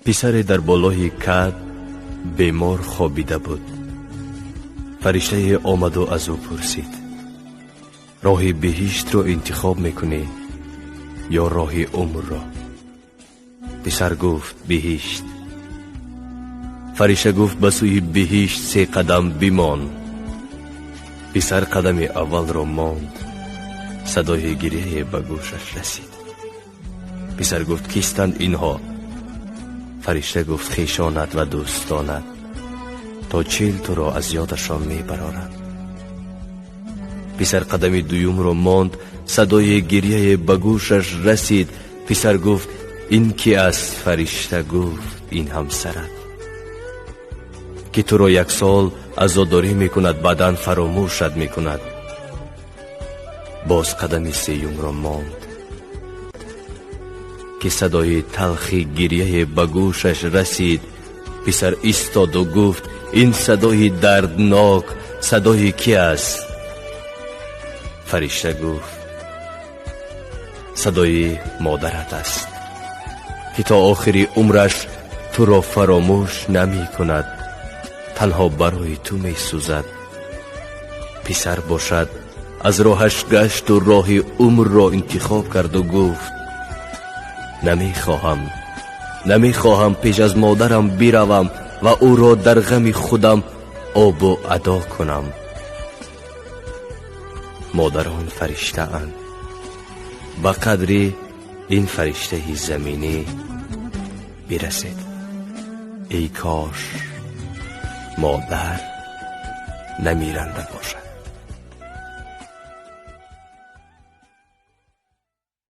Писаре дар болои кат бемор хобида буд. Фариштае омаду аз ӯ пурсид: роҳи биҳиштро интихоб мекунӣ ё роҳи умрро? Писар гуфт: биҳишт. Фаришта гуфт: ба сӯи биҳишт се қадам бимон. Писар қадами аввалро монд, садои гиряе ба гӯшаш расид. Писар гуфт: кистанд инҳо? Фаришта гуфт: хешонат ва дӯстонат то 40 туро аз ёдашон мебароранд. Писар қадами дуюмро монд, садои гиряе ба гӯшаш расид. Писар гуфт: ин ки аст? Фаришта гуфт: ин ҳамсарат, ки туро як сол азодорӣ мекунад, баъдан фаромӯшат мекунад. Боз қадами сеюмро монд, ки садои талхи гиряе ба гӯшаш расид. Писар истоду гуфт: ин садои дарднок садои ки аст? Фаришта гуфт: садои модарат аст, ки то охири умраш туро фаромӯш намекунад, танҳо барои ту месӯзад. Писар бошад, аз роҳаш гашту роҳи умрро интихоб карду гуфт: намехоҳам, намехоҳам пеш аз модарам биравам ва ӯро дар ғами худам обу адо кунам. Модарон фариштаанд. Ба қадри ин фариштаи заминӣ бирасед. Эй кош модар намиранда бошад.